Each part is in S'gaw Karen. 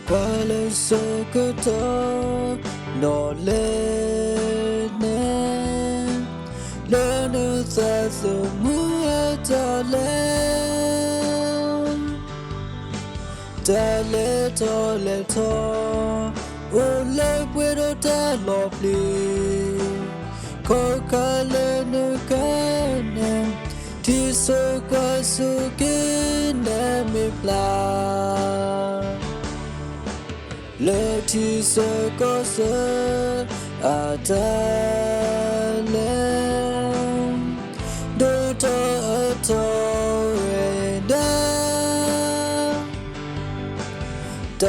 ကွၢ်လၢဆၢကတီၢ် ဒီးလဲၤန့ၣ် လၢနသးသမူအတၢ်လဲၤ တၢ်လဲၤထီၣ်လဲၤထီ အိၣ်လၢပှဲၤဒီးတၢ်လီၤပျံၤ ခီခါလၢနကဲန့ၣ် ထံၣ်စိကွၢ်စိက့ၤနမ့ၢ်ပျၢ် လၢထံဆၢကီၢ်ဆၢအတၢ်လဲၤ ဒိၣ်ထီၣ်အထီၣ်ဝဲဒၣ်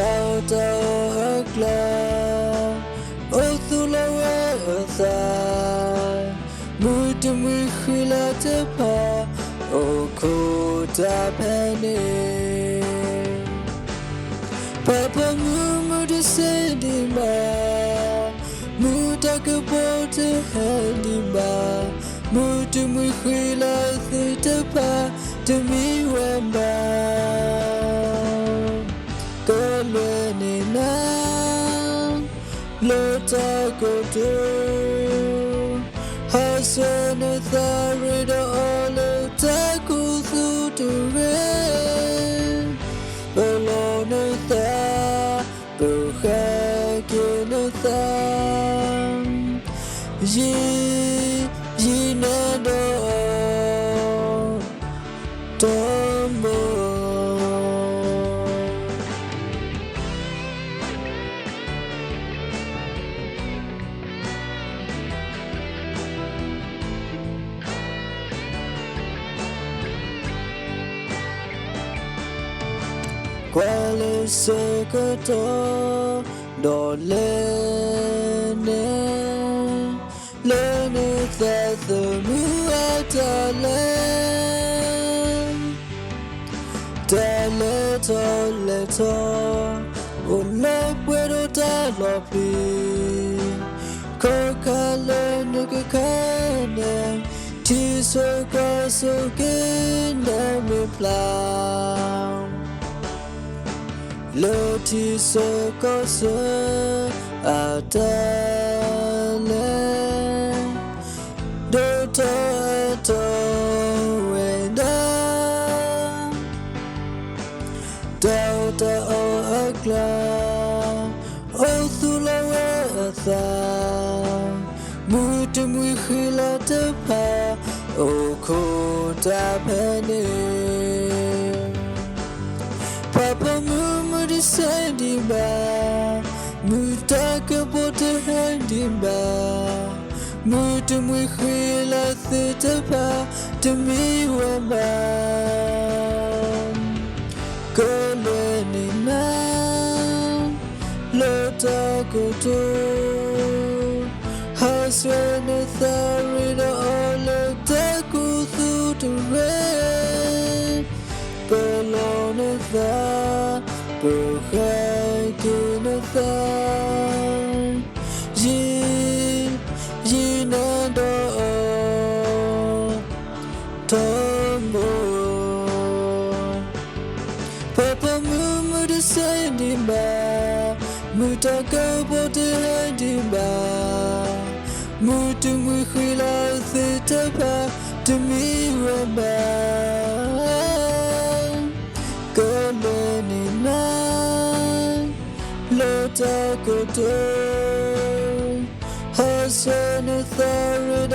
တၢ်အီၣ်တၢ်အီအကျါ အိၣ်သူၣ်လီၤဝဲအသး မုၢ်တမှံၤဃံလၤတဖၣ် အိၣ်ခိးတၢ်ဖဲန့ၣ် ပှၤပိာ်မုၣ်မုၢ်တဆ့ဒံးဘၣ် မုၢ်တၢ်ကပီၤတဟဲဒံးဘၣ် မုၢ်တမှံၤဃံလၤသုးတဖၣ် တမံဝဲဘၣ် ကလဲၤန့ၢ်နၤ လၢတၢ်ကတိၤ ဟးဆှဲးနသးရ့ဒီးအီၤလၢတၢ်ခူသူၣ်တဂ့ၤ ပလီၢ်နသး ပဃဲက့ၤနသး ယံၤ ယံၤနၤဒီးအီၤ တမုာ် ကွၢ်လၢဆၢကတီၢ် ဒီးလဲၤန့ၣ် လၢနသးသမူအတၢ်လဲၤ တၢ်လဲၤထီၣ်လဲၤထီ အိၣ်လၢပှဲၤဒီးတၢ်လီၤပျံၤ ခီခါလၢနကခဲန့ၣ် ထံၣ်စိကွၢ်စိက့ၤနမ့ၢ်ပျၢ် လၢထံဆၢကီၢ်ဆၢအတၢ်လဲၤ ဒိၣ်ထီၣ်အထီၣ်ဝဲဒၣ် တၢ်အီၣ်တၢ်အီအကျါ အိၣ်သူၣ်လီၤဝဲအသး မုၢ်တမှံၤဃံလၤတဖၣ် အိၣ်ခိးတၢ်ဖဲန့ၣ် ပှၤပိာ်မုၣ်မုၢ်တဆ့ဒံးဘၣ် မုၢ်တၢ်ကပီၤတဟဲဒံးဘၣ် မုၢ်တမှံၤဃံလၤသုးတဖၣ် တမံဝဲဘၣ် ကလဲၤန့ၢ်နၤ လၢတၢ်ကတိၤ ဟးဆှဲးနသးရ့ဒီးအီၤလၢတၢ်ခူသူၣ်တဂ့ၤ ပလီၢ်နသး ပဃဲက့ၤနသး ယံၤ ယံၤနၤဒီးအီၤ တမုာ် ပှၤပိာ်မုၣ်မုၢ်တဆ့ဒံးဘၣ် မုၢ်တၢ်ကပီၤတဟဲဒံးဘၣ် မုၢ်တမှံၤဃံလၤသုးတဖၣ် တမံဝဲဘၣ် ကလဲၤန့ၢ်နၤ လၢတၢ်ကတိၤ ဟးဆှဲးနသးရ့